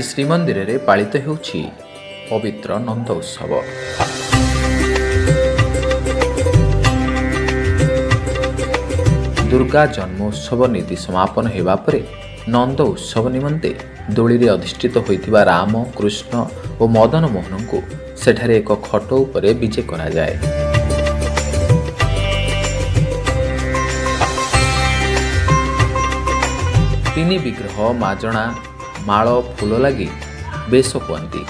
ଆଜି ଶ୍ରୀମନ୍ଦିରରେ ପାଳିତ ହେଉଛି ପବିତ୍ର ନନ୍ଦ ଉତ୍ସବ। ଦୁର୍ଗା ଜନ୍ମୋତ୍ସବ ନୀତି ସମାପନ ହେବା ପରେ ନନ୍ଦ ଉତ୍ସବ ନିମନ୍ତେ ଦୋଳିରେ ଅଧିଷ୍ଠିତ ହୋଇଥିବା ରାମ, କୃଷ୍ଣ ଓ ମଦନ ମୋହନଙ୍କୁ ସେଠାରେ ଏକ ଖଟ ଉପରେ ବିଜେ କରାଯାଏ। ତିନି ବିଗ୍ରହ ମାଜଣା, ମାଳ, ଫୁଲ ଲାଗି ବେଶ ହୁଅନ୍ତି।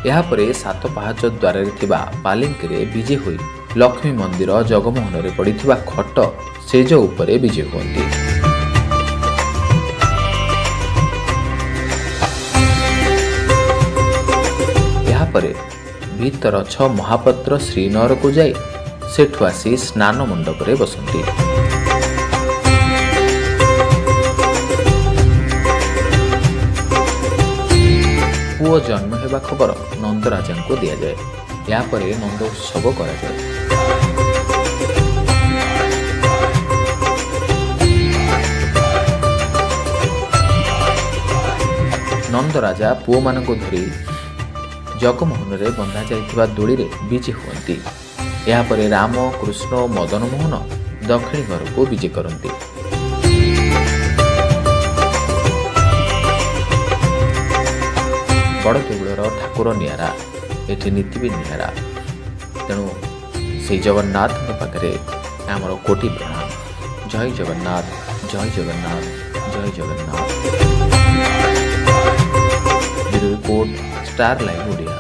ଏହାପରେ ସାତ ପାହାଚ ଦ୍ୱାରରେ ଥିବା ପାଲିଙ୍କିରେ ବିଜେ ହୋଇ ଲକ୍ଷ୍ମୀ ମନ୍ଦିର ଜଗମୋହନରେ ପଡ଼ିଥିବା ଖଟ ଶେଜ ଉପରେ ବିଜେ ହୁଅନ୍ତି। ଏହାପରେ ଭିତରଛ ମହାପାତ୍ର ଶ୍ରୀନଅରକୁ ଯାଇ ସେଠୁ ଆସି ସ୍ନାନ ମଣ୍ଡପରେ ବସନ୍ତି। ପୁଅ ଜନ୍ମ ହେବା ଖବର ନନ୍ଦରାଜାଙ୍କୁ ଦିଆଯାଏ। ଏହାପରେ ନନ୍ଦ ଉତ୍ସବ କରାଯାଏ। ନନ୍ଦରାଜା ପୁଅମାନଙ୍କୁ ଧରି ଜଗମୋହନରେ ବନ୍ଧା ଯାଇଥିବା ଦୋଳିରେ ବିଜେ ହୁଅନ୍ତି। ଏହାପରେ ରାମ, କୃଷ୍ଣ ଓ ମଦନମୋହନ ଦକ୍ଷିଣୀ ଘରକୁ ବିଜେ କରନ୍ତି। ବଡ଼ ଦେଉଳର ଠାକୁର ନିଆରା, ଏଠି ନୀତି ବି ନିଆରା। ତେଣୁ ସେଇ ଜଗନ୍ନାଥଙ୍କ ପାଖରେ ଆମର କୋଟି ପ୍ରଣାମ। ଜୟ ଜଗନ୍ନାଥ, ଜୟ ଜଗନ୍ନାଥ, ଜୟ Jagannath. Bureau report, Star Live Odia.